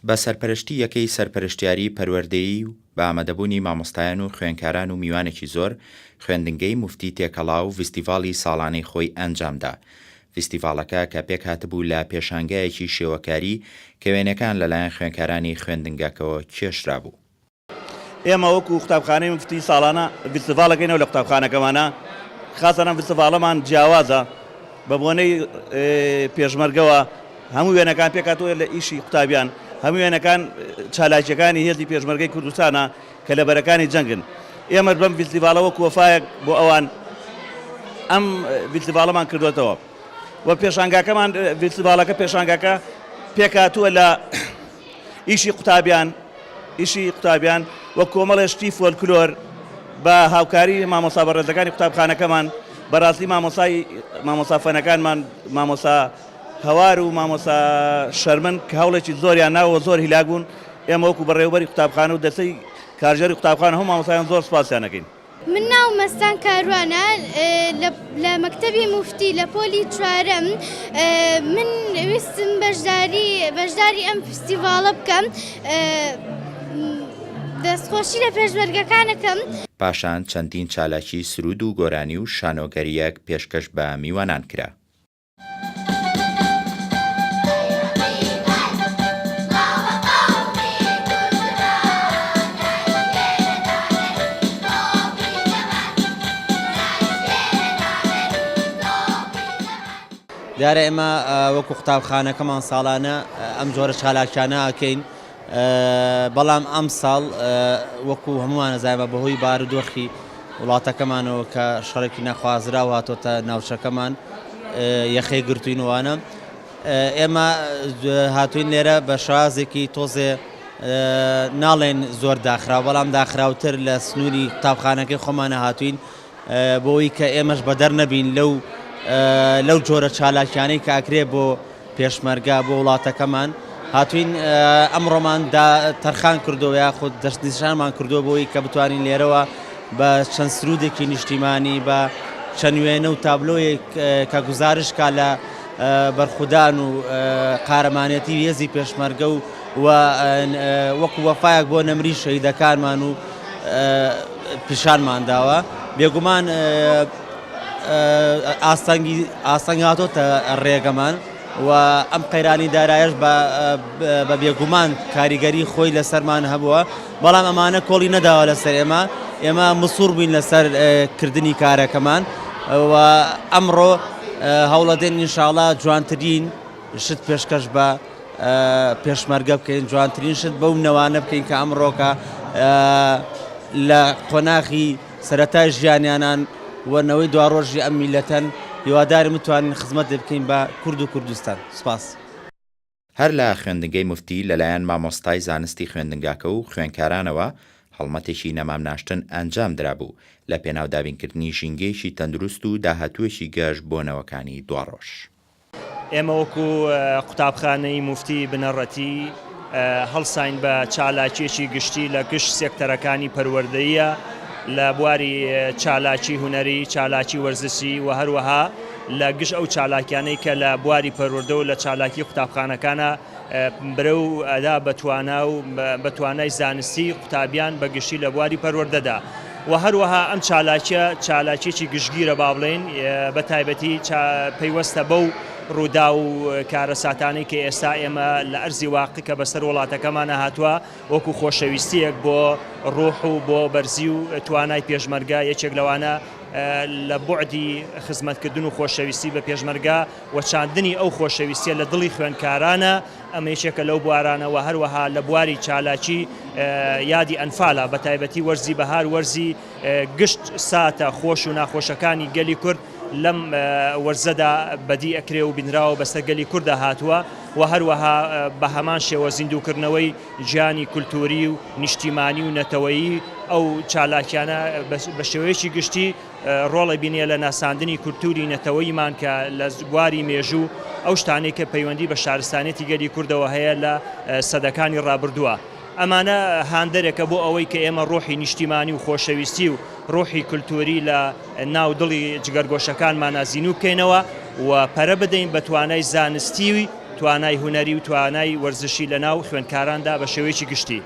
بە سەرپەرشتی یەکەی سەرپەرشتیاری پەروەردەیی و بە ئامادەبوونی مامۆستایان و خوێنکاران و میوانێکی زۆر، خوێندنگەی موفتی تێکەڵاو ڤیستیڤاڵی ساڵانەی خۆی ئەنجامدا. ڤیستیڤاڵەکە کە پێکهاتبوو لە پێشانگایەکی شێوەکاری کە وێنەکان لەلایەن خوێنکارانی خوێندنگاکەوە کێشرابوو. ئێمە وەکو قوتابخانەی موفتی ساڵانە ڤیستیڤاڵ ئەکەینەوە لە قوتابخانەکەمانا، خاسەن ئەم ڤیستیڤاڵەمان جیاوازە بە بۆنەی پێشمەرگەوە هەموو وێنەکان پێکهاتووە لە ئیشی قوتابیان، هەموو وێنەکان چالاکییەکانی هێزی پێشمەرگەی کوردستانە کە لە بەرەکانی جەنگن. ئێمەش بەم ڤیستیڤاڵە وەکو وەفایەک بۆ ئەوان ئەم ڤیستیڤاڵەمان کردووەتەوە و پێشانگاکەمان ڤیستیڤاڵەکە پێشانگاکە پێکهاتووە لە ئیشی قوتابیان ئیشی قوتابیان و کۆمەڵێ شتی فۆلکلۆر بە هاوکاری مامۆستا بەڕێزەکانی قوتابخانەکەمان بەڕاستی مامۆسای مامۆسا فەنەکانمان مامۆسا هەوار و مامۆسا شەرمن کە هەوڵێکی زۆریان ناوە زۆر هیلاک بوون ئێمە وەکو بەڕێوەبەری قوتابخانە و دەستەی کارگێڕی قوتابخانە هەموو مامۆستایان زۆر سوپاسیان ئەکەین. من ناوم مەستان کاروانە لە مەکتەبی موفتی لە پۆلی چوارەم من ویستم بەشداری بەشداری ئەم فستیڤاڵە بکەم دەستخۆشی لە پێشمەرگەکانەکەم. پاشان چەندین چالاکی سروود و گۆرانی و شانۆگەرییەک پێشکەش بە میوانان کرا. دیارە ئێمە وەکو قوتابخانەکەمان ساڵانە ئەم جۆرە چالاکیانە ئەکەین بەڵام ئەم ساڵ وەکو هەمووانە زانین بەهۆی بارودۆخی وڵاتەکەمانەوە کە شەڕێکی نەخوازراو هاتۆتە ناوچەکەمان یەخەی گرتوین وانە ئێمە هاتوین لێرە بە شازێکی تۆزێ ناڵێن زۆر داخراو بەڵام داخراوتر لە سنووری قوتابخانەکەی خۆمانە هاتوین بۆی کە ئێمەش بەدەر نەبین لەو لەو جۆرە چالاکیانەی کە ئەکرێ بۆ پێشمەرگە بۆ وڵاتەکەمان هاتوین ئەمڕۆمان دا تەرخان کردەوە یاخود دەستنیشانمان کردووە بۆی کە بتوانین لێرەوە بە چەند سرودێکی نیشتیمانی بە چەند وێنە و تابلۆیەک کە گوزارش کا لە بەرخودان و قارەمانێتی هێزی پێشمەرگە و وەکو وەفایەک بۆ نەمری شەهیدەکانمان و پیشانمان داوە بێگومان ئاستەنگی ئاستەنگ هاتۆتە ڕێگەمان و ئەم قەیرانی دارایەش بە بێگومان کاریگەری خۆی لەسەرمان هەبووە بەڵام ئەمانە کۆڵی نەداوە لەسەر ئێمە ئێمە مسوڕ بووین لەسەر کردنی کارەکەمان و ئەمڕۆ هەوڵەدەین ئینشاڵا جوانترین شت پێشکەش بە پێشمەرگە بکەین جوانترین شت بەو نەوانە بکەین کە ئەمڕۆکە لە قۆناغی سەرەتای ژیانیانان و نەوەی دواڕۆژی ئەم میللەتەن، هیوادارین بتوانین خزمەتێ بکەین بە کورد و کوردستان. سپاس. هەر لە خوێندنگەی موفتی لەلایەن مامۆستای زانستی خوێندنگاکە و خوێندکارانەوە هەڵمەتێکی نەمام ناشتن ئەنجام درابوو لە پێناو دابینکردنی ژینگەیەکی تەندروست و داهاتوویەکی گەش بۆ نەوەکانی دواڕۆژ. ئێمە وەکو قوتابخانەی موفتی بنەڕەتی هەڵساین بە چالاکیەکی گشتی لە گشت سێکتەرەکانی پەروەردەیە لە بواری چالاکی هونەری، چالاکی وەرزشی و هەروەها لە گشت ئەو چالاکیانەی کە لە بواری پەروەردە و لە چالاکی قوتابخانەکانە برەو ئەدا بە توانا و بە توانای زانستی قوتابیان بە گشتی لە بواری پەروەردەدا و هەروەها ئەم چالاکیە چالاکیەکی گشتگیرە با بڵێین بە تایبەتی پەیوەستە بەو ڕوودا و کارەساتانەی کە ئێستا ئێمە لە ئەرزی واقع کە بەسەر وڵاتەکەمانە هاتووە وەکو خۆشەویستیەک بۆ ڕۆح و بۆ بەرزی و توانای پێشمەرگە یەکێک لەوانە لە بوعدی خزمەتکردن و خۆشەویستی بە پێشمەرگە و چاندنی ئەو خۆشەویستیە لە دڵی خوێندکارانە، ئەمە یەکێکە لەو بوارانە و هەروەها لە بواری چالاکی یادی ئەنفالە بە تایبەتی وەرزی بەهار وەرزی گشت ساتە خۆش و ناخۆشەکانی گەلی کورد لەم وەرزەدا بەدی ئەکرێ و بینراوە بەسەر گەلی کورددا هاتووە و هەروەها بە هەمان شێوە زیندووکردنەوەی گیانی کولتووری و نیشتیمانی و نەتەوەیی ئەو چالاکیانە بە شێوەیەکی گشتی ڕۆڵی بینیە لە ناساندنی کولتوری نەتەوەییمان کە لە بواری مێژوو ئەو شتانەی کە پەیوەندی بە شارستانیەتی گەلی کوردەوە هەیە لە سەدەکانی ڕابردووە. ئەمانە هاندەرێکە بۆ ئەوەی کە ئێمە ڕۆحی نیشتیمانی و خۆشەویستی و ڕۆحی کولتوری لە ناو دڵی جگەرگۆشەکانمانا زینوو بکەینەوە و پەرە بدەین بە توانای زانستی. توانای هونەری و توانای وەرزشی لە ناو خوێندکاراندا بە شێوەیەکی گشتی.